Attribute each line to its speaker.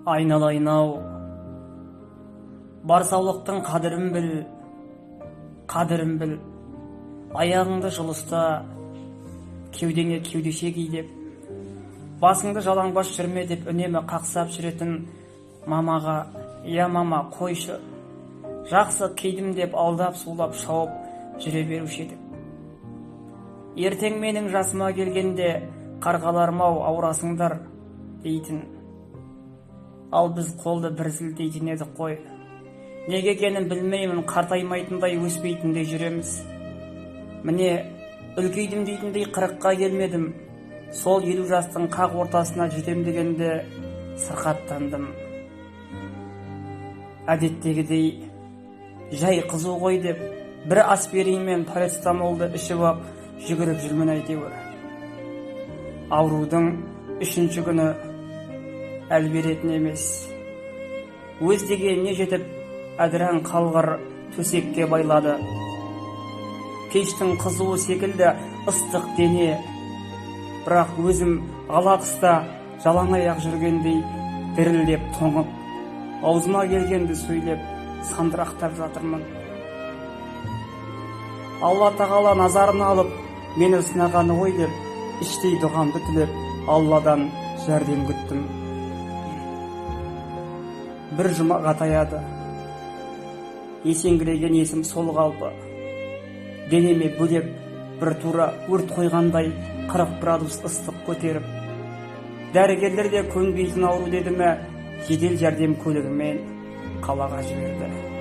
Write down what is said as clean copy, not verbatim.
Speaker 1: Айналайын-ау, бар саулықтың қадірін біл, қадірін біл, аяғыңды жылы, кеудеңе кеудеше ки деп, басыңды жалаңбас жүрме деп үнемі қақсап жүретін мамаға: «Иә, мама, қойшы, жақсы кидім», – деп алдап сулап шауып жүре беруші едік. «Ертең менің жасыма келгенде, қарғаларым-ау, ауырасыңдар», – дейтін. Ал біз қолды бір сілтейтін едік қой. Неге екенін білмеймін, қартаймайтындай, өспейтіндей жүреміз. Міне, үлкейдім дейтіндей 40-қа келмедім. Сол 50 жастың қақ ортасына жетем дегенде сырқаттандым. Әдеттегідей жай қызу ғой деп, бір аспирин мен парацетамолды ішіп ап, жүгіріп жүрмін әйтеуір. Аурудың үшінші күні әл беретін емес, өз дегеніне жетіп, әдірән қалғыр төсекке байлады. Пештің қызуы секілді ыстық дене, бірақ өзім ала қыста жалаң аяқ жүргендей дірілдеп, тоңып, аузыма келгенді сөйлеп, сандырақтап жатырмын. Алла тағала назарын алып, мені сынағаны ғой деп, іштей дұғамды тілеп, Алладан жәрдем күттім. Бір жұмаға таяды. Есеңгіреген есім сол қалпы. Денеме бөлек бір тура өрт қойғандай 40 градус ыстық көтеріп, дәрігерлер де көнбейтін ауру деді ме, жедел жәрдем көлігімен қалаға жіберді.